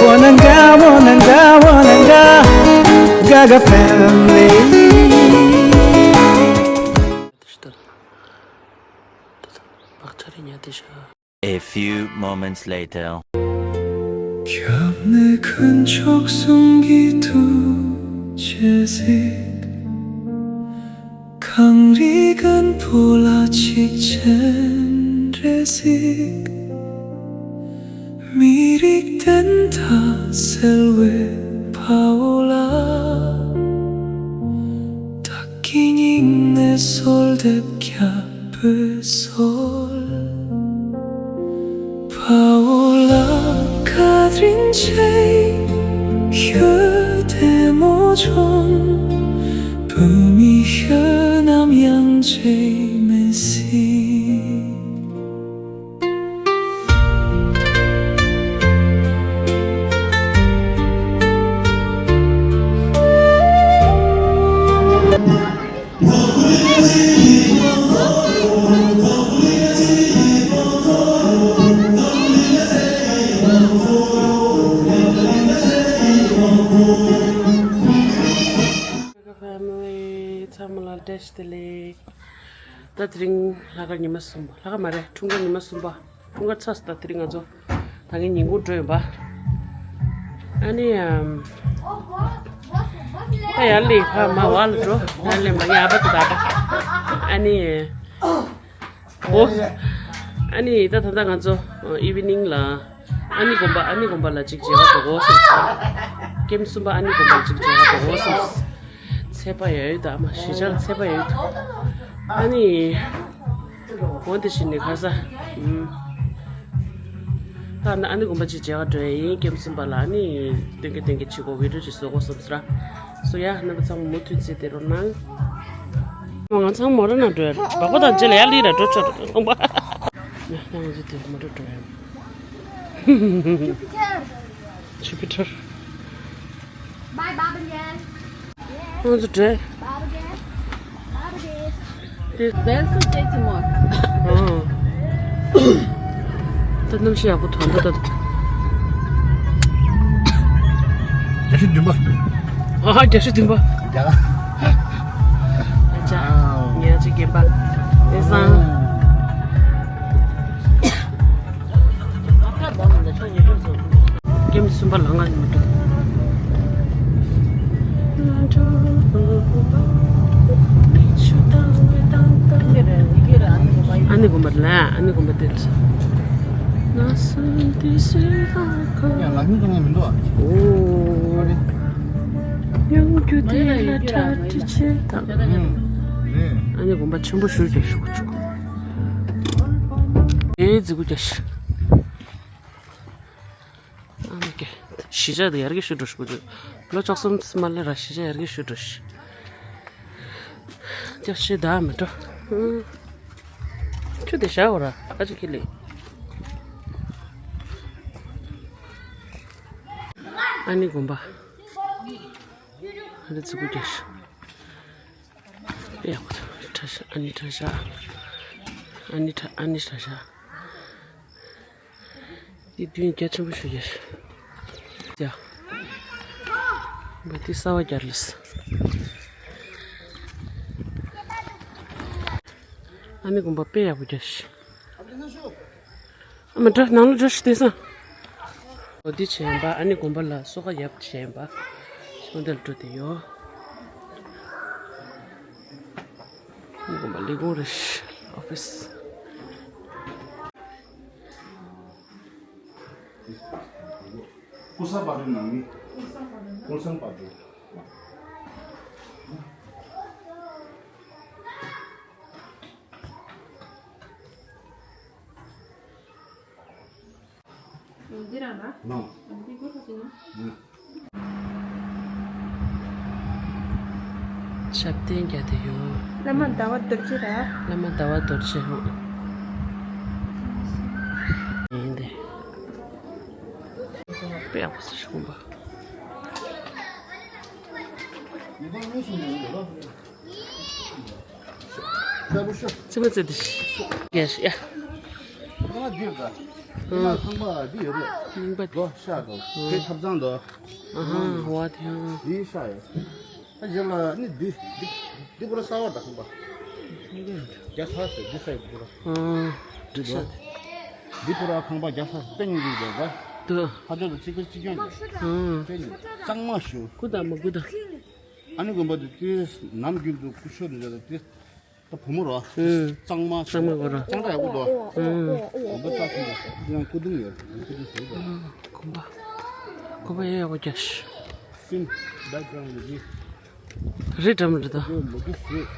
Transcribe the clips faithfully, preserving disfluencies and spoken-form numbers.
Wananga, wananga, wananga, Gaga family. A few moments later. ཁྱབ་ནས་འཁོན་ཕྱོགས་གསུམ་གྱི་ཐུགས་རྗེས་གཟིགས། གངས་རིའི་རྒན་པོ་ལ་གཅིག་ཅན་རེ་གཟིགས། མི་རིགས་བདེན་མཐའ་གསལ་བའི་དཔའ་བོ་ལ། བདག་གི་སྙིང་ནས་གསོལ་འདེབས་རྒྱལ་པོའི་གསོལ། དཔའ་བོ་ལ་བཀའ་དྲིན་ཆེ། ཡོད་དེ་མོ་བྱོན། བོད་མི་ཡོད་ནམ་ཡང་བརྗེད་མི་སྲིད། Family ཚང་མ་ལ་བཀྲ་ཤིས་བདེ་ལེགས། ད་དེ་རིང་ལྷག་དཀར་ཉི་མ་གསུམ་པ། ལྷག་དཀར་མ་རེད། འཁྲུངས་སྐར་ཉི་མ་གསུམ་པ། འཁྲུངས་སྐར་ཚར་སོང་། ད་དེ་རིང་ང་ཚོ་ད་གིན་ཉིན་གུང་འགྲོ་ཡིན་པ། ཨ་ནི་ཨམ། ད་ཡར་ལས་ཕ་མ་བ་ལ་འགྲོ། ཡར་ལས་མ་ངའི་ཨ་ཕ་དང་ད་ཨ་ནི། འོ། ཨ་ནི་ད་ད་ལྟ་ང་ཚོ་ཨི་ཝི་ནིང་ལ་ཨ་ནི་དགོན་པ་ཨ་ནི་དགོན་པ་ལ་གཅིག་མཇལ་བ་འགྲོ་དགོས་བསམ་སོང་། ཀེམ་གསུམ་པ་ཨ་ནི་དགོན་པ་ལ་གཅིག་མཇལ་བ་འགྲོ་དགོས་བསམ་སོང་། ཚད་པ་ཡོད་ཡོད་ད་མ་གཞིས་ཆགས་ཚད་པ་ཡོད་ཡོད། ཨ་ནི། འོ་དེ་བཞིན་ནི་ཁ་ས། ཨུམ། ད་ནི་ཨ་ནི་དགོན་པ་གཅིག་མཇལ་བ་འགྲོ་ཡ་ཡིན། ཀེམ་གསུམ་པ་ལ་ཨ་ནི་སྟོན་གྱི་སྟོན་གྱི་བྱེད་སྒོ་བི་ཌི་ཡོ་ཅིག་བཟོ་དགོས་བསམ་སོང་ར། སོ་ཡ་རྣམ་པ་ཚང་མ་མུ་མཐུད་བརྩིས་བསྡད་རོགས་གནང་། མོ་ང་ཚང་མོ་ར་ན་འགྲོ་ཡ་རེད། བག་པ་དང་རྗེས་ལ་ཡར་ལི་ར་འགྲོ་ཆོག་རེད་ཁོང་པ། ཡ་ད་ང་ཚོ་དེ་མོ་ར་འགྲོ་ཡ། Jupiter. Bye, Baba Jan. ང་ཚོ་འགྲོ། Baba Jan. Baba Jan. དེ། བལ་སུ་ཅེ་ཅི་མོ། ཨོ། ད་གནམ་གཤིས་ཡག་པོ་ཐོན་ད་ད། བརྒྱ་ཤུ་བདུན་པ། ཨ་ཧ། བརྒྱ་ཤུ་བདུན་པ། རྒྱ་གར། ཨ་ཅག་ངའི་ཨ་ཅག་རྒན་པ། དེང་སང་། ཀེམ་གསུམ་པ་ལ་ང་ཡིན་མི་འགྲོ། ཨ་ནི་དགོན་པ་ལ་ཨ་ནི་དགོན་པ་དེ། ཡང་ལ་ཉུང་ཙམ་ཡང་མི་འདུག་ཨ། ཨོ། ཡང་རྒྱུ་དེ་ལ་གྲ་སྒྲིག་བྱེད་དང་། ཨ་ནི་དགོན་པ་ཆེན་པོ་ཞུ་རྒྱུ་ཞུ་ཆོག་ཨེ་ཙི་གུ་རྒྱ་ཤི། ཨ་མ་ཀེ། གཞིས་ཆགས་དེ་ཡར་གི་ཞུ་འགྲོ་ཞུ་གུ། ལོ་བཅུ་གསུམ་མ་ལེ་ར་གཞིས་ཆགས་ཡར་གི་ཞུ་འགྲོ་ཞུ། རྒྱ་ཤི་ད་མི་འགྲོ། ཆུ་དེ་བཞག་འོ་ར་ཨ་ཅི་ཁི་ལི། ཨ་ནི་དགོན་པ། ཨ་ནི་ཙི་གུ་རྒྱ་ཤི། ཡག་པོ་འདུག་གྲྭ་ཤག་ཨ་ནི་གྲྭ་ཤག་ཨ་ནི་གྲྭ་ཨ་ནི་གྲྭ་ཤག་འདི་མདུན་རྒྱ་ཆེན་པོ་ཞིག་རེད། ཡ། འདི་གསར་པ་རྒྱག་ལས། ཨ་ནི་དགོན་པ་དཔེ་ཡག་པོ་རྒྱག་ཤག་ཨ་མ་འགྲོ་ནང་ལ་འགྲོ་ཤི་དེང་སང་། འོ་འདི་བྱས་ཡིན་པ་ཨ་ནི་དགོན་པ་ལ་གསོལ་ཁ་ཡབ་བྱས་ཡིན་པ། ཤོང་དེར་འགྲོ་དེ་ཡོད། ཨ་ནི་དགོན་པ་ལས་ཁུངས་རེད། ཨོ་ཕིས། ཀུ་ས་པ་རུ་ནང་མི། ཀུ་ས་པ་རུ། འདི་རང་ལ། ནང་། འདི་གོ་ཁ་ཟིན་ན། ཞབས་བརྟན་རྒྱག་དེ་ཡོད། བླ་མ་ཟླ་བ་རྡོ་རྗེ་ར། བླ་མ་ཟླ་བ་རྡོ་རྗེ་ཧོ། ཡིན་ཏེ། དཔེ་ཡག་པོ་སུ་ཞིག་ཀུན་པ། རྩེད་མོ་རྩེ་དེ་ཤི། ཡ་ཤི་ཡ། ཨ། ཁང་པ་འདི་ཡོད་རེད། རྙིང་པ་འདི། དོ་ཤག་དོ། ཨ། དེ་ཐབ་ཚང་དོ། ཨ་ཧ། འོ་དེ། ཨ། འདི་ཤག་ཡོད། ཨ་རྗེས་ལ་ནི་འདི་འདི་འདི་པུ་ར་གསར་པ་དང་ཁང་པ། རྒྱ་ས་ཟེར་འདི་ས་ཡི་པུ་ར། ཨ། འདི་དོ། འདི་པུ་ར་ཁང་པ་རྒྱ་ས་ཟེར་དེ་ཉིད་འདི་དོ། དོ། ཧ་ཅང་དུ་གཅིག་པ་གཅིག་རྐྱང་ཅིག་ཨ། དེ་ཉིད་གཙང་མ་ཞུ། ཀུ་ད་མ་ཀུ་ད། ཨ་ནི་དགོན་པ་དེ་དེ་ནམ་རྒྱུན་དུ་སྐུ་ཞབས་ནས་བྱས་ཏེ། ད་བུ་མོ་རོ། ཨུམ། གཙང་མ། གཙང་མ་གོ་རོ། ཅང་ད་ཡག་པོ་འདུག་ཨུམ། དགོན་པ་རྩ་ཆེན་པོ་ཡང་སྐུ་གདུང་ཡོད། སྐུ་གདུང་ཟེར་གི་འདུག་ཨ། དགོན་པ། དགོན་པ་ཡ་ཡག་པོ་རྒྱག་ཤག་སིན་བེག་གྷ་རའུན་ཌི་འདི། རི་འགྲམ་རེད་ད། འདི་མོ་གི་ཟེར།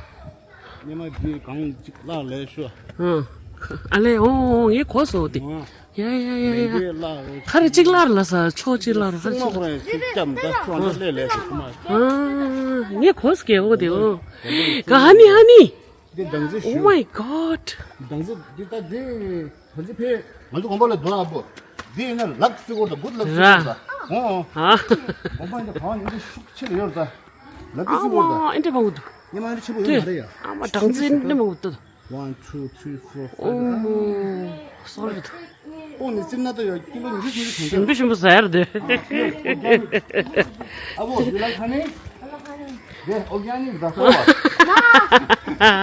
སྙེ་མ་འདི་གང་ཅིག་བརླག་ལས་ཤོག་ཨ། ཨ་ལས་འོང་འོང་ངས་གོ་སོང་དེ། ཨ། ཡ་ཡ་ཡ་ཡ་ཡ། ཁ་རི་གཅིག་བརླག་ལ་ས་ཕྱོགས་གཅིག་བརླག་ར། ཁ་རི་གཅིག་བརླག་ཨ། ངས་གོ་སྐད་འོ་དེ་འོ། ག་ཧ་ནི་ཧ་ནི། འདི་སྦྲང་རྩི་ཞུ། Oh my God. སྦྲང་རྩི་འདི་ད་འདི་སྦྲང་རྩི་ཕེ། ང་ཚོ་དགོན་པ་ལ་འགྲོ་ཨ་པོ། འདི་ཡིན་ན་ལག་བརྩི་གོ་ད་གུད་ལག་བརྩི་གོ་ད། ཨོ། ཨ། དགོན་པ་འདི་གང་ཡིན་འདི་ཤུགས་ཆེ་ཡོད་ད། ལག་བརྩི་གོ་ད། ཨ་མ་ཨེ་འདྲ་བང་གུ་འདུག་ཉི་མ་འདི་ཆེ་པོ་ཡོད་མ་རེད་ཡ། ཨ་མ་སྦྲང་རྩི་ཨེ་འདྲ་བང་གུ་འདུག One, two, three, four, five. ཨོ་མོ། སོ་རི་འདུག་ཨོ་ནི་རྩི་ན་ད་ཡ་ཀི་ལོ་ཉི་ཤུ་ཉི་ཤུ་ཐོན་ཞིམ་པོ་ཞིམ་པོ་ཟ་ཡར་དེ། ཨ་བོ། You like honey? Yeah, organic, that's all.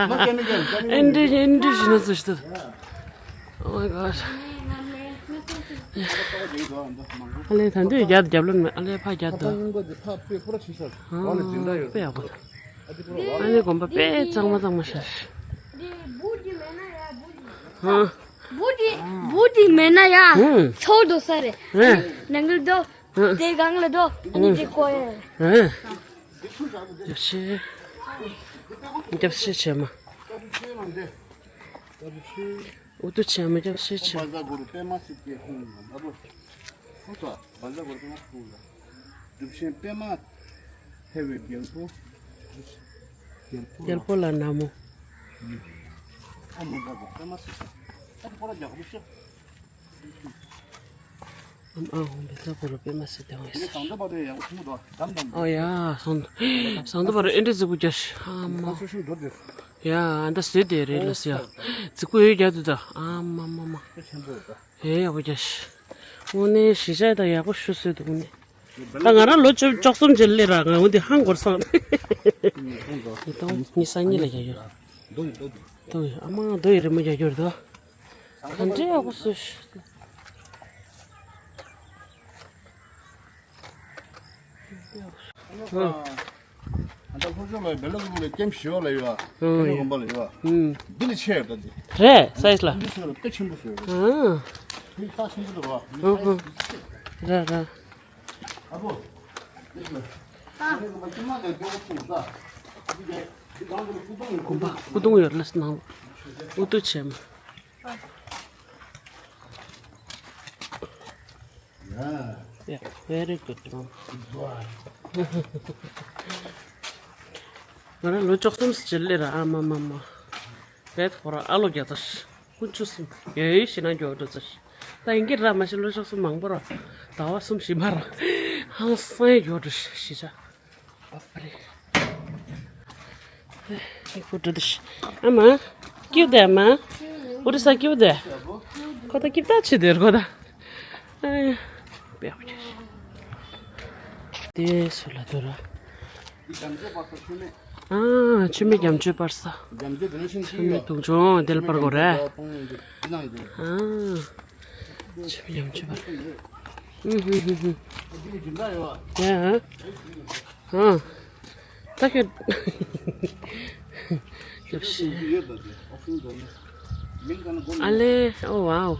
No chemical. ཨེ་འདྲ་ཨེ་འདྲ་ཞིག་ན་ཚོ་ཞིག་ཏུ། Oh my God. ཨ་ལས་ད་འདོད་རྒྱབ་རྒྱབ་ལོན་མེད། ཨ་ལས་ཕ་རྒྱབ་དོ། ཨ། དཔེ་ཡག་པོ། ཨ་ནི་དགོན་པ་དཔེ་གཙང་མ་གཙང་མ་ཤར། ཨ། བུ་དེ་བུ་དེ་མེད་ན་ཡ། ཨ། ཚོགས་འགྲོ་ས་རེད། ཨ། ནང་ལ་འགྲོ། ཨ། དེ་སྒང་ལ་འགྲོ། ཨ་ནི་དེ་ཀོ་ཡ། ཨ། རྒྱབ་ཤེས། རྒྱབ་ཤེས་བྱེད་མ། ཨུ་ཏུ་བྱེད་མ་རྒྱབ་ཤེས་བྱེད་མ། བཛྲ་གུ་རུ་པདྨ་སིདྡྷི་ཧཱུྃ། ཨ་བོ། ཧོ་ཙ། བཛྲ་གུ་རུ་པདྨ་སིདྡྷི་ཧཱུྃ། སྒྲུབ་ཆེན་པདྨ་ཐེ་བའི་རྒྱལ་པོ། རྒྱལ་པོ་ལ་ན་མོ། ཨ་མོ་བཛྲ་གུ་རུ་པདྨ་སིདྡྷི། ཨ་ཏི་པོ་ར་རྒྱ་གུ་རུ་ཤ། ཨམ་ཨ་ཧོ་བཛྲ་གུ་རུ་པདྨ་སིདྡྷི་ཧཱུྃ། དེ་ནས་ཟངས་མདོག་པ་དེ་ཡང་ཁུ་མོ་དོ་དམ་དམ། ཨོ་ཡ། ཟངས་ཟངས་མདོག་པ་ར་ཨེ་འདྲ་རྫིག་པོ་རྒྱ་ཤ། ཨ་མ། ཁ་སོ་ཤིང་འགྲོ་དེ། ཡ། ཨ་འདྲ་བཟོས་དེ་རེད་ལ་སི་ཡ། རྫིག་པོ་ཡོད་རྒྱ་དུ་ད། ཨ་མ་མ་མ། ཁ་ཆེན་པོ་ཡོད་ད། ཧེ་ཡག་པོ་རྒྱ་ཤ། དངོས་གནས་གཞིས་ཆགས་ད་ཡག་པོ་ཞུ་སྲོལ་འདུག་དངོས་གནས། ད་ང་རང་ལོ་བཅུ་བཅུ་གསུམ་ཅིག་སླེབས་ར་ང་འོ་འདི་ཧང་གོར་སོང་། ཉིས་སྟོང་ཉི་ཤུ་རྩ་གཉིས་ལ་རྒྱག་ཡོད། འདུག་ཨ་མ་རྡོ་ཡི་རི་མོ་རྒྱག་ཡོད་རེད་དོ། ག་འདྲའི་ཡག་པོ་བཟོས་ཤག་ཨ། ད་ལྷོ་ཕྱོགས་ལ་བེ་ལ་ཀུ་ལ་ཀེམ་བཞི་པ་ལ་ཡོད། ཨ། ཀེམ་དགོན་པ་ལ་ཡོད། ཨ། འདི་ལས་ཆེ་ཡོད་ད་འདི། རེད་སའི་ཛི་ལ། འདི་ཆེ་ཡོད་དཔེ་ཆེན་པོ་བཟོས་ཡོད། ཨ། འདི་རྟགས་ཆེན་པོ་འདུག་བ། ཨ་ཧ། ར་ར། ཨ་བོ། འདི་ལ། ཨ་ནི་དགོན་པ་ཀེམ་མ་ལས་དགོན་པ་ཆེན་པོ་ད། འདི་ག་འདི་གང་དུ་སྐུ་གདུང་ཡོད། དགོན་པ་སྐུ་གདུང་ཡོད་ལ་སྣང་། ཨུ་ཏུ་ཆེ་མ། Yeah, very good, mom. ང་རང་ལོ་བཅུ་གསུམ་ཙམ་ཅིག་སླེབས་ར་ཨ་མ་མ་མ། བེད་ཁོ་ར་ཨ་ལོ་བརྒྱ་དང་དགུ་བཅུ་གསུམ་ཡོད་ཡོད་ཞེ་ན་མགྱོགས་འགྲོ་ཚར། ད་ཡིན་གྱི་ར་མ་གཞི་ལོ་བཅུ་གསུམ་མང་པོ་ར། ཟླ་བ་གསུམ་བཞི་མ་ར། ཧང་སང་ཡ་མགྱོགས་འགྲོ་ཞེ་ཆ། ཨ་པ་རེ། ཨེ་ཁོ་འགྲོ་འདི་ཤི། ཨ་མ། སྐྱིད་དེ་ཨ་མ། ཨོ་རི་ས་སྐྱིད་དེ། ཁོ་ད་སྐྱིད་ད་ཆི་དེར་ཁོ་ད། ཨེ། པེ་ཧོ་ཆེ། དེ་སུ་ལ་དོ་ར། ཨ་ཆུ་མིག་རྒྱ་མཚོའི་པར་ས། ཆུ་མིག་དུག་ཆུང་དེ་ལ་པར་གོ་རེ། ཨ། ཆུ་མིག་རྒྱ་མཚོའི་པར། ཨུ་ཧུ་ཧུ་ཧུ། ཡ། ཨ། ད་ཁྱོད། ཡབ་ཤི། ཨ་ལེ། ཨོ་ཝའོ།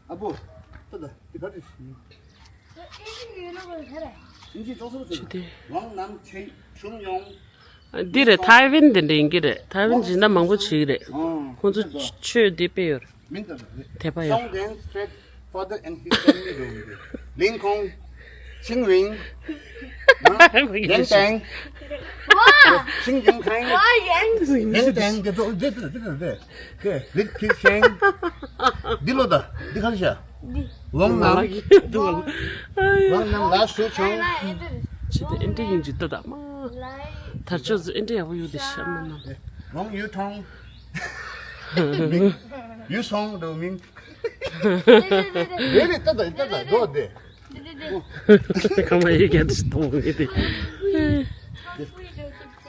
ཨ་བོ། ད་ད་དེ་ག་དུས། ཅི་སྟེ། འདི་རེད་ཐའེ་ཝན་འདི་འདྲ་ཡིན་གྱི་རེད། ཐའེ་ཝན་འཇིན་ད་མང་པོ་བྱེད་ཀྱི་རེད། ཁོང་ཚོ་ཆོས་འདི་སྤེལ་ཡོད་རེད། དད་པ་ཡོད། Song then straight father and his family room. Ling Kong, Ching Wing, Yang Tang, Ching Yang Tang, Yang Tang, the the the the the the Lik Kik Shang. Dilo da, di khali sha. Wang Nam, Wang Nam la su chong. Chi de ente yin ji da da ma. Tar cho zu ente ya wu yu de sha ma na. Wang Yu Tong. Yu Song do Ming. རེད་རེད། ལྟ་ད་ལྟ་ད་འགྲོ་བསྡད། ཁ་མ་ཡེ་རྒྱ་དུ་ཞིག་གཏོང་གི་དེ།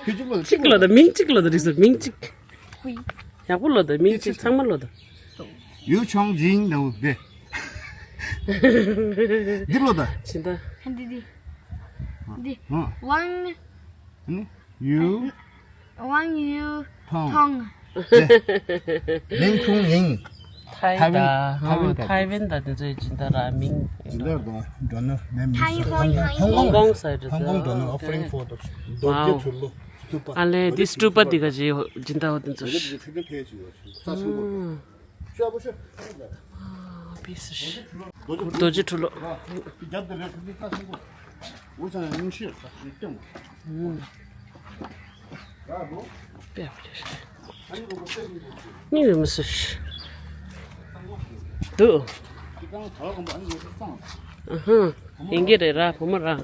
ཁྱོད་གཅིག་ལོ་གཅིག་ལོ་ད་མིང་གཅིག་ལོ་ད་རིགས་སུ་མིང་གཅིག་ཡག་པོ་ལོ་ད་མིང་གཅིག་ཚང་མ་ལོ་ད། ཡུ་ཆོང་ཇིང་ནའུ་བེ། འདི་ལོ་ད། ཕྱིན་ད། འདི་འདི། འདི། ཝང་། ཡུ། ཝང་ཡུ་ཐོང་། ཐོང་། ལིང་ཐུང་ཡིང་། ཐའི་ད། ཐའི་ཝན་ད་དེ་ཚོའི་སྦྱིན་བདག་ར་མིང་། སྦྱིན་བདག་དང་ཌོ་ནར་ནེམ། ཧོང་ཀོང་སའི་རེད། ཧོང་ཀོང་ཌོ་ནར། ཨོ་ཕ་རིང་ཕོར་རྡོ་རྗེ་ཐུབ་པ། ཨ་ལས་འདི་སྤྲུལ་པ་འདི་ག་ཅེ་སྦྱིན་བདག་འོ་དེ་ཚོ། ཨ། པི་སི། རྡོ་རྗེ་གྲུ་ལོ། ཨུམ། དཔེ་ཡག་པོ་རེད། སྙིང་རེ་མི་སྲིད། འདུག་ཨ་ཧ། ཡིན་གྱི་རེད་ར་བུ་མོ་ར། ཨ།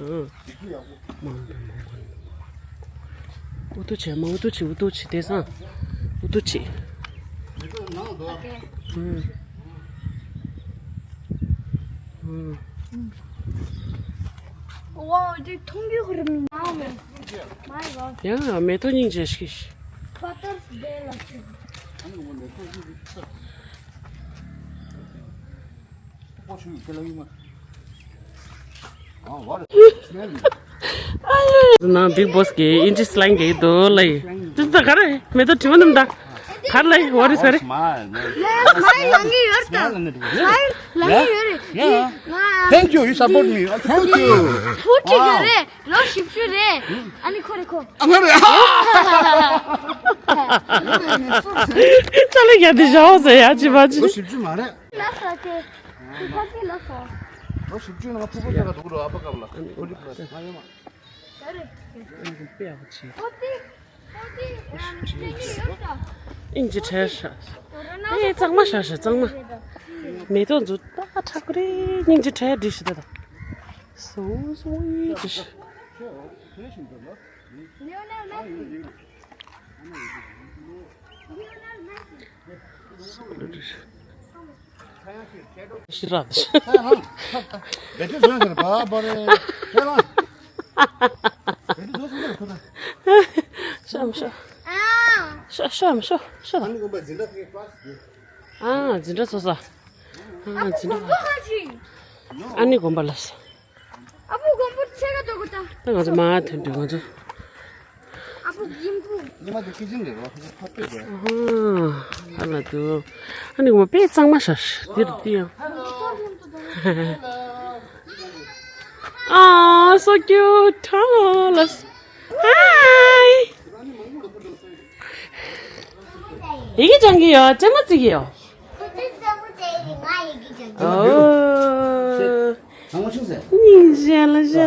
འུ་ཐུག་བྱས་མ་འུ་ཐུག་བྱས་འུ་ཐུག་བྱས་དེང་སང་འུ་ཐུག་བྱས། ཨུམ། ཨུམ། Wow, འདི་མཐོང་རྒྱུ་ཁོ་ར་མི་ཉག་མེད། My God. ཡང་མེ་ཏོག་སྙིང་རྗེ་ཞིག Father's Day ལ་ཆེ། ནང་Big Boss གི་ཨིན་ཇི་སི་ལེང་གི་དོ་ལ་ཡི། དེ་ད་ག་རེ་མེ་ཏོག་དྲི་མ་རྣམས་ད། གར་ལ་ཡི་ཝ་རི་སི་ག་རེ། སྨའི་ལང་གི་ཡོད་ད། སྨའི་ལང་གི་ཡོད་རེད། Thank you, you support me. Thank you. ཧྥུ་ཀྲི་ཡོད་རེད། ལོ་བཞི་བཅུ་རེད། ཨ་ནི་ཁོ་རེ་ཁོ། ཨ་ང་རེད། ཅ་ལག་ཡ་དེ་བཞག་ཟེར་ཡ་ཅི་མ་ཅི། ལོ་བཞི་བཅུ་མ་རེད། ལ་ས་ཏེ། ཁ་ཅི་ལ་ས། ལོ་བཞི་བཅུ་ནང་ཕྲུ་གུ་ཚོ་ལ་འགྲོ་གི་འདུག་ཨ་ཕ་སྐབས་ལ། ཨ་ནི་ཨོ་ལི་ཕ་ལ་ང་ཡོད་མ། ཨ་ནི་དཔེ་ཡག་པོ་བྱས། ཨོ་ཏི། ཨོ་ཏི། ཨིན་ཇི་ཁྲལ་ཤ། ཨེ་གཙང་མ་ཤ་ཤ་གཙང་མ། མེ་ཏོག་འཛུ་ཏ་ཁྲག་རེ་སྙིང་རྗེ་ཁྲལ་འདྲི་ཤི་ད་ད། སོ་སོ་ཡི་ཅི་ཤི། ཤི་ར། བེ་ཏི་བཟོས་ཟེར་བ་བ་རེ། ཤམ་ཤོ། ཤ་ཤམ་ཤོ་ཤོ། ཨ་འཛིན་གྲྭ་ཚོ་ས། ཨ་འཛིན་གྲྭ། ཨ་ནི་དགོན་པ་ལ་ས། ཨ་བུ་དགོན་པོར་ཆས་ཀ་འགྲོ་གི་ད། ད་ང་ཚོ་མ་ཐོན་དུས་ང་ཚོ། ཨ་བུ་གིམ་བུ། ཉི་མ་དེ་ཁི་ཅིན་རེད་བ། ཁ་ཕ་ཕེ་རེད། ཨ་ལ་དུ། ཨ་ནི་ང་དཔེ་གཙང་མ་ཤ་ཤ་འདིར་དུ་ཡང་། ཨ་so cute. Hello. Hi. ཡི་གེ་སྦྱང་གི་ཡོད། ཅེ་མ་བརྩི་གི་ཡོད། ཁོ་ཚོའི་ལྟ་བུ་དེ་ཡིན་ང་ཡི་གེ་སྦྱང་གི་ཡོད། ཨོ། ཨ་ངོ་ཤུགས་ཟེར། སྙིང་རྗེ་ལ་ཤ་ཚ་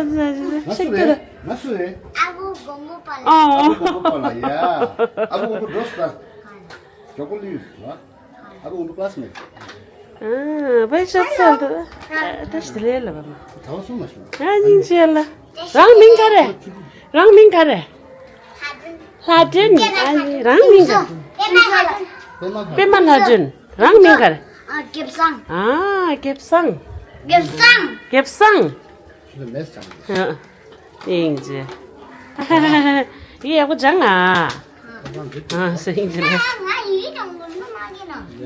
ཤ་ཤ་ཤ་ཀ་ར། ང་སུ་རེད། ཨ་བུ་མགོན་པོ་པ་ལ། ཨ་བུ་མགོན་པོ་པ་ལ་ཡ། ཨ་བུ་མགོན་པོ་འགྲོ་སོང་ད། ཇོ་ཀོ་ལུས་ལ། ཨ་བུ་མགོན་པོ་ཀླ་སི་མེད། ཨ་བའི་ཤ་ཚ་ད། ད་ཤི་ལེ་ལ་བ་མ། ད་བ་སུ་མ་ཤི། ཨ་སྙིང་རྗེ་ལ། རང་མིང་ག་རེ། རང་མིང་ག་རེ། ལྷ་སྒྲོན། ཨ་ནི་རང་མིང་ག་རེ། པད་མ་ལྷ་སྒྲོན། རང་མིང་ག་རེ། ཨ་སྐལ་བཟང་། ཨ་སྐལ་བཟང་། སྐལ་བཟང་། སྐལ་བཟང་། ཨ་ཡིན་ཅེ། ཡི་ཡག་པོ་སྦྱང་ཨ། ཨ་སེ་ཡིན་ཅེ་ལེ། ང་ཡི་གེ་སྦྱང་དགོས་ནི་མ་ཡིན་ནམ། ཡ།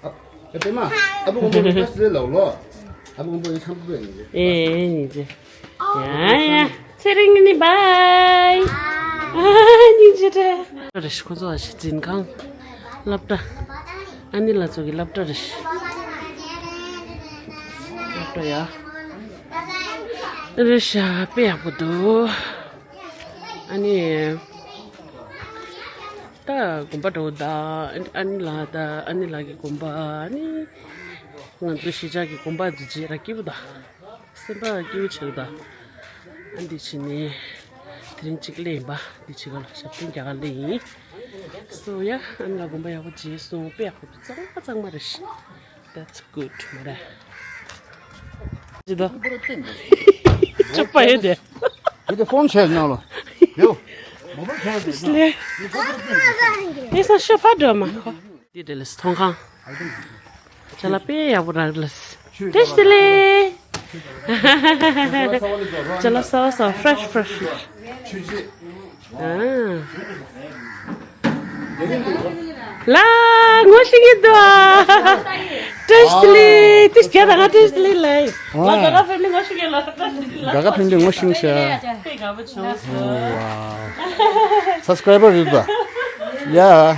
ཨ་པད་མ། ཨ་བུ་མགོན་པོ་ནི་ཀ་སི་ལེ་ལོ་ལོ། ཨ་བུ་མགོན་པོ་ཡི་ཆམ་པོ་ཡིན་ནི། ཨེ་ཡིན་ཅེ། ཡ་ཡ། ཚེ་རིང་ནི་བའི། ཨ་སྙིང་རྗེ་རེད། རེ་ཞིག་ཁོ་ཚོ་ཨ་ཞིག་འཛིན་ཁང་། སློབ་གྲྭ། ཨ་ནི་ལ་ཚོ་གི་སློབ་གྲྭ་རེ་ཞིག་སློབ་གྲྭ་ཡ། རེ་ཞིག་དཔེ་ཡག་པོ་འདུག་ཨ་ནི། ད་དགོན་པ་འགྲོ་ད། ཨ་ནི་ལ་ད་ཨ་ནི་ལ་གི་དགོན་པ་ཨ་ནི། ང་ཚོ་གཞིས་ཆགས་ཀྱི་དགོན་པ་འདི་རྗེས་ར་སྐྱིད་པོ་ད། སེམས་པ་སྐྱིད་པོ་བྱེད་ད། ཨ་འདི་ཕྱི་ནས་དེ་རིང་གཅིག་སླེབས་ཡིན་པ། འདི་ཕྱི་ག་ལ་ཞབས་བརྟན་རྒྱག་ག་སླེབས་ཡིན། སོ་ཡ་ཨ་ནི་ལ་དགོན་པ་ཡག་པོ་མཇལ་སོང་། དཔེ་ཡག་པོ་འདུག་གཙང་མ་གཙང་མ་རེད། That's good མོ་ར། ཇི་ལྟ། ཆོག་པ་ཡོད་དེ། དེ་ཕོན་བྱས་ནང་ལ། ཡོ། མོ་བར་བྱས་ནང་ལ། ལེ། ཨེ་ས་ཤ་ཕ་འགྲོ་མ་ཁོ། འདི་འདྲ་ལས་མཐོང་ཁང་། ཅ་ལག་དཔེ་ཡག་པོ་རག་ལས། བཀྲ་ཤིས་བདེ་ལེགས། ཅ་ལག་གསར་པ་གསར་པ་fresh fresh fresh། ཨ། ལ་ངོ་ཤེས་ཀྱི་འདུག་ཨ། བཀྲ་ཤིས་བདེ་ལེགས། དེ་རྒྱ་དང་ང་བཀྲ་ཤིས་བདེ་ལེགས་ལ། ང་དགའ་དགའ་ཕེབས་ནི་ངོ་ཤེས་ཀྱི་ལ། བཀྲ་ཤིས་བདེ་ལེགས། དགའ་དགའ་ཕེབས་ནི་ངོ་ཤེས་ཤག་དཔེ་དགའ་པོ་བྱུང་སོང་། Wow. Subscriber རེད་པ། Yeah.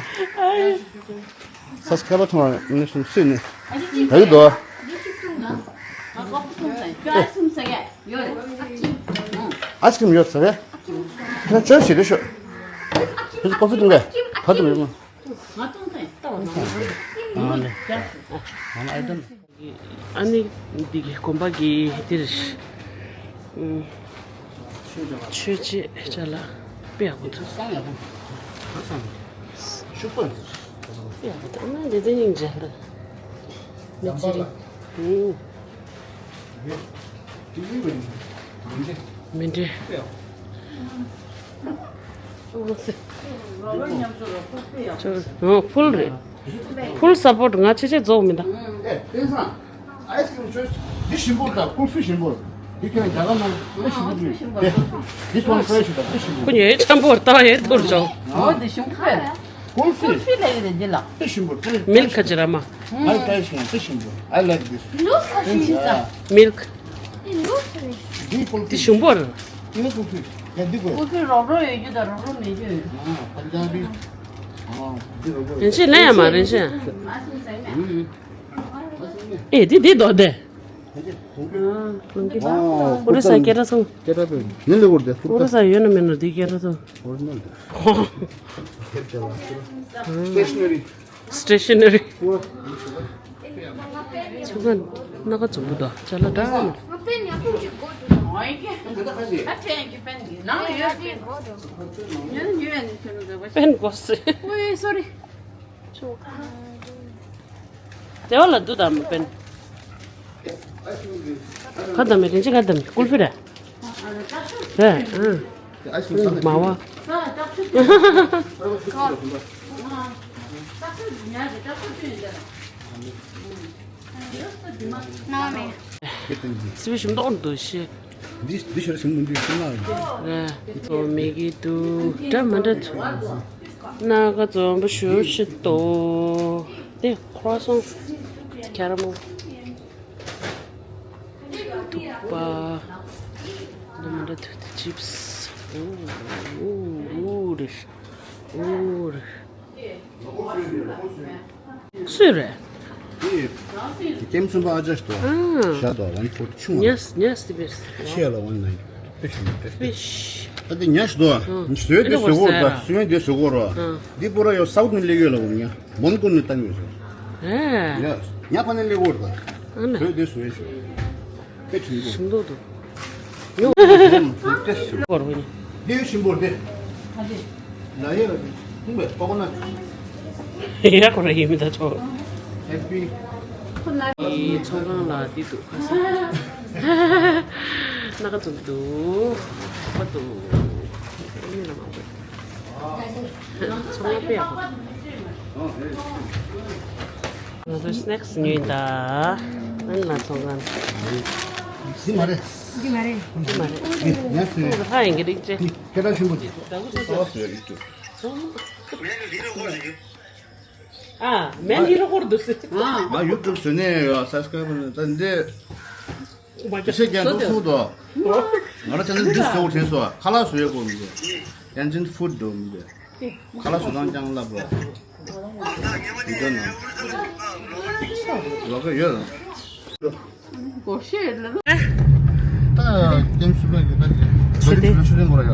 Subscriber ཐོང་ནི་སུ་ནི། ད་ཡོད་དོ། Ice cream ཡོད་ཟེར་བས། ཁྱེད་ཅོས་ཞིག་རེད་ཤོག་ཁྱེད་ཀོ་ཕི་འཐུང་གས། ད་འཐུང་ཡོད་མ། ཨ་ནི་འདི་གི་དགོན་པ་གི་འདིར། ཆོས་ཆོས་ཆེད་ཅ་ལག་དཔེ་ཡག་པོ་འདུག་ཤུག་པ། དཔེ་ཡག་པོ་འདུག་ཨ་ནི་འདི་འདི་སྙིང་རྗེ་འདུག་མི་ཚེ་རིང་། མི་འདྲ། ཕུལ་རེད། ཕུལ་སཔོར་ཊི། ང་ཆེ་ཆེ་རྫོགས་མི་འདུག Ice cream choice. འདི་ཞིམ་པོ་དང་ཀུལ་ཧྥི་ཞིམ་པོ། འདི་ཁྱོད་རྒྱ་གར་ནང་དཔེ་ཞིམ་པོ་འདུག་དེ། This one fresh དང་དཔེ་ཞིམ་པོ། ཁོ་ཉོས་ཆམ་པོར་ལྟ་བ་ཡེ་ཐུར་ཅོ། འོ་འདི་ཞིམ་པོ་རེད། ཀུལ་ཧྥི། ཀུལ་ཧྥི་ལ་ཡི་རེད་འདི་ལ། དཔེ་ཞིམ་པོ་དེ། མིལ་ཁ་ཅི་ར་མ། ཨ་དཔེ་ཞིམ་དཔེ་ཞིམ་པོ། I like this. It looks so cheesy. Milk. It looks so འདི་ཀུལ་དེ་ཧྥི། ཞིམ་པོ་རེད། འདི་ཀུལ་ཧྥི། ཡ་འདི་དགོས། ཀུལ་ཧྥི་རོབ་རོབ་ཡོད་རྒྱུ་དང་རོབ་རོབ་མེད་རྒྱུ་ཡོད། ཨ་པན་ཇ་བི། ཨ་འདི་རོབ་རོབ་ཡོད། རིན་ཆེན་ལེན་ཡ་མ་རིན་ཆེན། ཨ་སུ་ཟ་ཡ། ཨེ་འདི་འདི་དོ་དེ། ཨ་ཀུ་རི་ས་སྐད་གྲགས་སོང་། སྐད་གྲགས་པས་ནི་ལེ་གོར་དེ། ཨུ་རུ་ས་ཡོད་ན་མེད་ན་འདི་སྐད་གྲགས་སོང་། ཨོ་རི་ཇི་ནལ་དེ། སི་ཊེ་ཤ་ན་རི། སི་ཊེ་ཤ་ན་རི། ཚོང་ཁང་སྣ་ཁ་འཛོམས་པོ་འདུག་ཅ་ལག་འདྲ་མི་འདྲ། པེན་དགོས་སེ། ཨོའི་སོ་རི། དེ་བ་ལ་འདུག་དམ་པེན། ག་དམ་མེ་རིན་ཆེན་ག་དམ་མེ་ཀུལ་ཧྥི་རེད། རེད་ཨང་། མ་བ། སི་བི་ཞིམ་མདོག་འདུག་ཤེས། འདི་འདི་ཤར་ཞིམ་མི་འདུག་ཤིང་ལ། རེད། མེ་གི་འདུག་འདྲ་མི་འདྲ་འདུག་སྣ་ཁ་འཛོམས་པོ་ཞུ་ཞིག་འདུག་དེ་ཁོ་སོང་། ཁ་ར་མོ། ཐུག་པ། འདྲ་མི་འདྲ་འདུག་ཅིབ་སི། ཨོ་ཨོ་ཨོ་རེད། ཨོ་རེད། སུས་རེད། དེ་ཀེམ་ཚོན་པ་ཨ་ཅག་ཏོ། ཨ། ཤ་ཏོ་ཝན་ཕོར་ཆུང་བ། ཉས་ཉས་དེ་བེས། ཤེ་ལ་ཝན་ནའིན། ཕེ་ཤི་ཕེ་ཤི། ད་དེ་ཉ་ཤི་ཏོ། ཨ། སོས་དེ་སོས་གོ་ར། སོས་དེ་སོས་གོ་ར། ཨ། འདི་པོ་ར་ཡོ་སའུ་ཐི་ནས་སླེབས་ཡོད་ལ་འོ་ཉ། མོན་གྷོ་ནས་བཏང་ཡོད་ཤག་ཨེ། ཡ། ཉ་ཕ་ནས་སླེབས་གོ་ར། ཨ་ན། སོས་དེ་སོས་ཤག་དཔེ་ཆུང་ཆུང་། ཞིམ་མདོག་འདུག་ཡོང་། འདི་ཞིམ་པོ་རེད། ལ་ཡེ་ལ་ཁུང་བའི་པ་ཀོ་ན། ཡ་ཁོ་ར་ཡིན་མི་ད་ཆོག་ཧེ་པི། ཚོང་ཁང་ལ་འདི་འདུག་ཁ་སང་། སྣ་ཁ་འཛོམས་འདུག་ཁ་འདུག་ཚོང་ཁང་དཔེ་ཡག་པོ། ང་ཚོ་སི་ནེག་སི་ཉོས་ཡིན་ད། ཨན་ལ་ཚོང་ཁང་། འདི་མ་རེད། འདི་མ་རེད། འདི་མ་རེད། འདི་ཉ་སི་རེད། ཧ་ཡིན་གྱི་རིགས་ཅན། འདི་སྐད་གྲགས་ཆེན་པོ་འདི། ད་གུ་ཚོ་ཚོ། ཨ། མེན་ཧི་རོ་ཧོར་འདུག་སེ། ཨ། ང་ཡུ་ཊུབ་བཟོས་ནས་ཡོད་སབ་སི་ཀ་རའེབ་ད་འདི། ཁྱེད་ཀྱང་འདུག་སུ་དོ། ང་རང་ཅང་འདི་བཟོ་དྲན་སོ། ཁ་ལག་བཟོ་ཡག་གོ་མི་འདུག་ཡང་ཅིན་ཧྥུ་ཌི་འདུག་མི་འདུག་ཁ་ལག་བཟོ་སྟངས་ཀྱང་བསླབ་རོགས། འདི་ན། ལོག་གི་ཡོད། ད་ཀེམ་སུ་པ་གི་ད་ཆོས་སྡེ། ཆོས་སྡེ་གོ་ར་ཡ།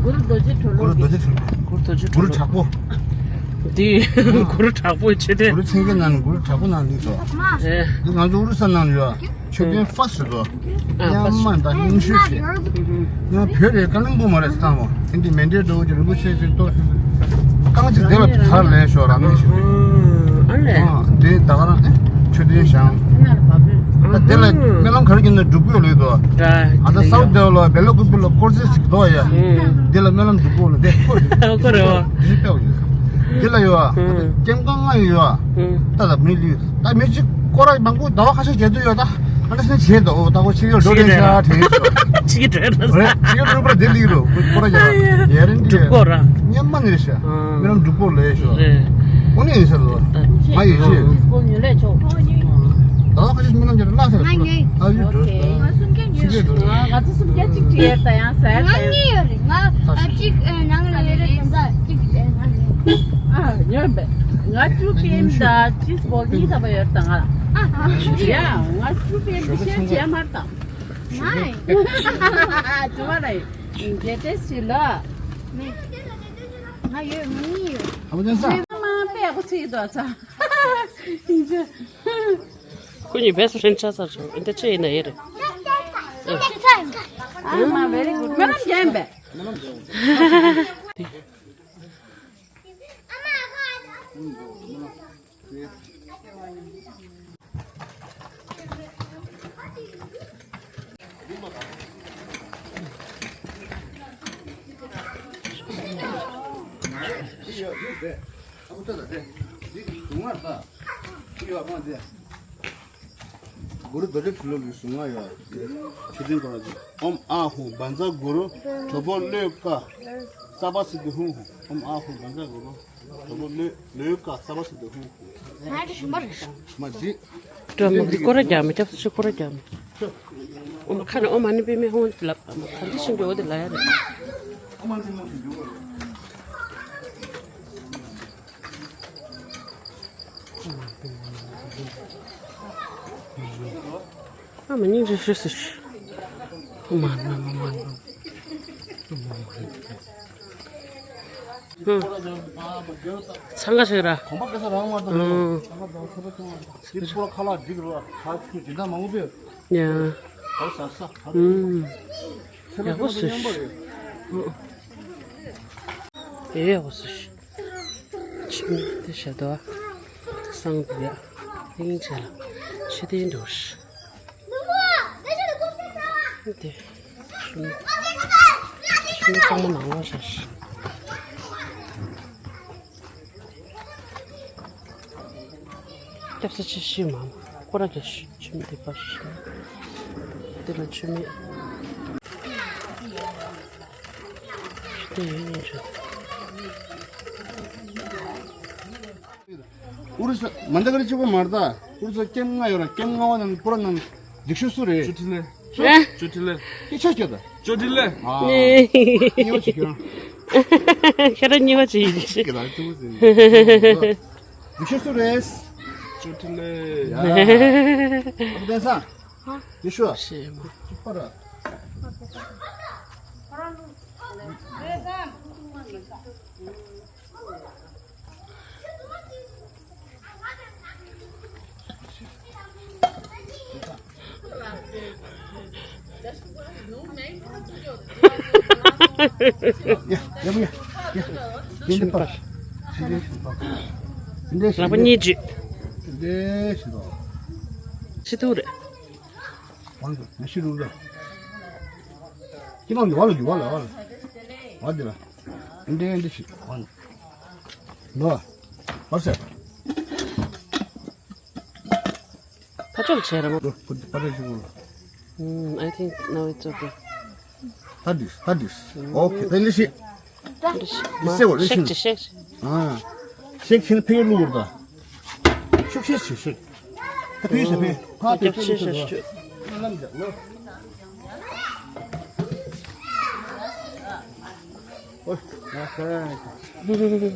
གུ་རུ་རྡོ་རྗེ་གྲོལ་གུ་རུ་རྡོ་རྗེ་གྲོལ། གུ་རུ་རྡོ་རྗེ་གྲོལ། གུ་རུ་དྲག་པོ། འདི་གུ་རུ་དྲག་པོའི་ཆོས་སྡེ། གུ་རུ་ཆེན་གྱི་ནང་གུ་རུ་དྲག་པོ་ནང་ལུས་སོ། ཨེ། འདི་ང་ཚོ་ཨོ་རི་ས་ནང་ཡོད། མཆོད་རྟེན་ཕར་སི་རེད་དོ། ཨ། ཡ་མ་ད་རྙིང་ཤོས་ཤིག་ང་བོད་རེད། ཀ་ལིང་པོ་མ་རེད་སྟངས་མོ། ཨིན་དི་མེན་ཌི་འགྲོ་གི་རིན་པོ་ཆེ་ཞིག་ཏོག་ཞིག་རྐང་གཅིག་དེ་ལ་ཚར་ལེན་ཤོག་ར་མེད་ཞིག་ཨ་ལས། ཨ་འདི་ད་ག་རང་ཨེ་མཆོད་རྟེན་བཞེངས། ད་དེ་ལ་སྨོན་ལམ་ག་རེ་གྱིན་ན་འགྲུབ་ཀྱི་ཡོད་ལེ་དོ། ཨ་ད་སའུ་ཐི་དེ་ལ་བེ་ལ་ཀུ་པི་ལ་སྐོར་རྩེ་ཞིག་དོ་ཡ། འདི་ལ་སྨོན་ལམ་འགྲུབ་ཀྱི་ཡོད་ལེ་དེ་ཁོ་རེད། ཁོ་རེད་བ། འདི་ཞིག་པའོ་ཡོད། དེ་ལ་ཡོད་ཨ། ཀེམ་ཀ་ང་ཡོད་ཨ། ད་ད་མི་ལུས་ད་མི་གཅིག་སྐོར་ར་མང་པོ་ཟླ་བ་ཁ་ཤས་བརྒྱབ་དུས་ཡོད་ད། ཨ་ནི་སེམས་བྱེད་དོ་ད་ཁོ་ཕྱི་རྒྱལ་འགྲོ་རེད་ཤག་དྲན་ཤག་ཕྱི་རྒྱལ་འགྲོ་རེད། རེད་ཕྱི་རྒྱལ་འགྲོ་པར་དེ་ལིག་རོ་སྐོར་ར་ཡ་ཡ་རན་འགྲུབ་སྐོར་ར་སྙན་མ་ནི་རེད་ཤག་མི་རང་འགྲུབ་སྐོར་ལས་ཤག་རེད། ཨོ་ནི་ཡིན་ས་རོ། ང་ཡིན་ཤག་སྐོར་ཉོ་ལས་ཆོག་ཟླ་བ་ཁ་ཤས་མི་རང་འགྲོ་ལ་ས་ང་ཉོས། ཨ་ཡུ་འགྲོ་ང་སུམ་བརྒྱ་ཉོས། ཕྱི་རྒྱལ་འགྲོ་ང་ཚོ་སུམ་བརྒྱ་གཅིག་ཅིག་ཡོད་ད་ཡང་ཟ་ཡ་ད་ཡང་། ང་གཉིས་ཡོད་རེད་ང་ཨ་གཅིག་ཨེ་ནང་ལ་ཡོད་རེད་ད་གཅིག་ཨེ་ང་ཉོས། ཨ་ཉོས་པས། ང་ཅུ་པི་ཨེམ་དང་ཅིས་བོག་གཉིས་ཐམ་པ་ཡོད་དང་ང་ལ། ཨ་ཡ་ང་ཅུ་པི་ཨེམ་དེ་ཤེས་བྱས་མར་དང་། ནའི། ཅུ་པ་རེད། རྒྱལ་ཏེ་སི་ལ། ང་ཡོད་མི་ཡོད། ཨ་བ་ཅན་ས། མ་པའི་ཨ་ཁུ་ཚིག་དོ་ཚ། ཁོ་གཉིས་བེ་སི་ཕྲེན་ཆགས་ཚར་བྱུང་། འདི་ཅི་ཡིན་ན་ཡིན་རེད། ཨ་མ་very good། སྨོན་ལམ་རྒྱན་པས། གུ་རུ་རྡོ་རྗེ་ཕྱི་ལོགས་ཀྱི་གཟུངས་སྔགས་ཡོད། མཆོད་རྟེན་སྐོར་ལ་ཨོཾ་ཨཱཿཧཱུྃ་བཛྲ་གུ་རུ་དྲོ་པོ་ལོ་ཀ་སརྦ་སིདྡྷི་ཧཱུྃ། ཨོཾ་ཨཱཿཧཱུྃ་བཛྲ་གུ་རུ་དྲོ་པོ་ལོ་ལོ་ཀ་སརྦ་སིདྡྷི་ཧཱུྃ། ང་དེ་ཞུམ་པ་རེད་ཤག་མ་འདི། སྒྲོལ་མ་འདི་སྐོར་ར་རྒྱག་མི་སྐྱབས་སུ་མཆི་སྐོར་ར་རྒྱག་མི། ཨོཾ་ཁ་ནས་ཨོཾ་མ་ཎི་པདྨེ་ཧཱུྃ་ལབ་ཨ་མ་ག་འདི་བཞིན་གྱི་འོ་དེ་ལ་ཡ་རེད། ཨ་མ་སྙིང་རྗེ་ཤོས་སུ་ཤི། ཨ་མ་ན་མ་མ་ན། ཨ་མ་མ་ན། ཚང་ག་ཞིག་ར། གོམ་པ་སྐད་ས་རང་མ་དང་། ཨང་། ཚང་ག་དང་ཚོ་པ་ཚང་མ་དང་། དེ་སྤོ་ལོ་ཁ་ལག་འགྲིག་རོ། ཁ་ཆུ་སྦྱིན་བདག་མང་པོ་ཡོད། ཡ། ཧོ་ས་ས་ཧ། ཨུམ། ཚེ་ལོ་ཡག་པོ་ཚེ་ལོ་སོ་སྙོམས་པོ་ཤི། རེད། ཨེ་ཧོ་སོ་ཤི། ཆུ་མིག་དེ་ཤ་དོ། སང་དུ་ཡ། ཏིང་ཆ་ལ། ཆུ་དེ་འགྲོ་ཤི། དེ། ཆུ་མིག་ཆུ་མིག་གཙང་མ་ནང་ལོགས་ཤ་ཤི། སྐྱབས་སུ་མཆི་ཤི་མ་མ། སྐོར་ར་རྒྱག་ཤི། ཆུ་མིག་འདི་པར་ཤི། འདི་ལ་ཆུ་མིག་དེ་ཡོད་ཉན་ཆོག་ཨུ་རུ་སུ་མན་ད་ག་རི་གཅིག་པོ་མ་རེད་ད། ཨུ་རུ་སུ་ཀེམ་ལྔ་ཡོད་ར། ཀེམ་ལྔ་བ་ནང་པུ་ར་ནང་འཇིགས་ཤོས་སུ་རེད། ཅོ་ཐི་ལེ། ཅོ་ཐི་ལེ། སྐད་ཆ་སྐྱོ་ད། ཅོ་ཐི་ལེ། ཨ། ཉེ་བ་ཅིག་ཡོད། ཁྱེད་རང་ཉེ་བ་ཅིག་ཡིན་ཤི། ཁྱེད་རང་ཅུང་ཟིན། འཇིགས་ཤོས་སུ་རེད། ཅོ་ཐི་ལེ། ཡ། ཨ་བུ་ཏན་སང་། ཡེ་ཤུ། ཤེས་མ། ཅི་པ་ར། ཡ་ཡ་མོ་ཡ་ཡ། འདི་འདི་པར། འདི་ལག་པ་གཉིས་འཇུས། འདི་ཞིག་ཏོ། ཤི་ཐུག་རེད། ཝང་དུ་ནི་ཤི་རུ་ར། ཁྱི་མ་མི་ཝ་ལ་ཡུ་ཝ་ལ་ཝ་ལ། ཝ་འདི་ལ། འདི་འདི་ཤི་ཝང་། ནོ། ཝ་སེ། ཕ་ཆོག་བྱས་ར་མོ། ལོ་ཕུ་ཏི་པ་ར་ཞིག་ལ། ཨུམ། I think now it's okay. ད་འདི་ད་འདི། ཨོ་ཁེ། ད་འདི་ཤི། འདི་ཤི། འདི་སེ་བ་འདི་ཤི། ཤེག་ཅི་ཤེག་ཅི། ཨ། ཤེག་ཤི་ན་ཕེ་ལུ་གུར་ད། ཤུག་ཤེག་ཤི་ཤེག་ད་ཕེ་ཤ་ཕེ། ཕ་ཕེ་ཕེ་ལུ་གུར་ད། ལམ་ཇག་ལོ། ཨོ། ཨ་ཧེ།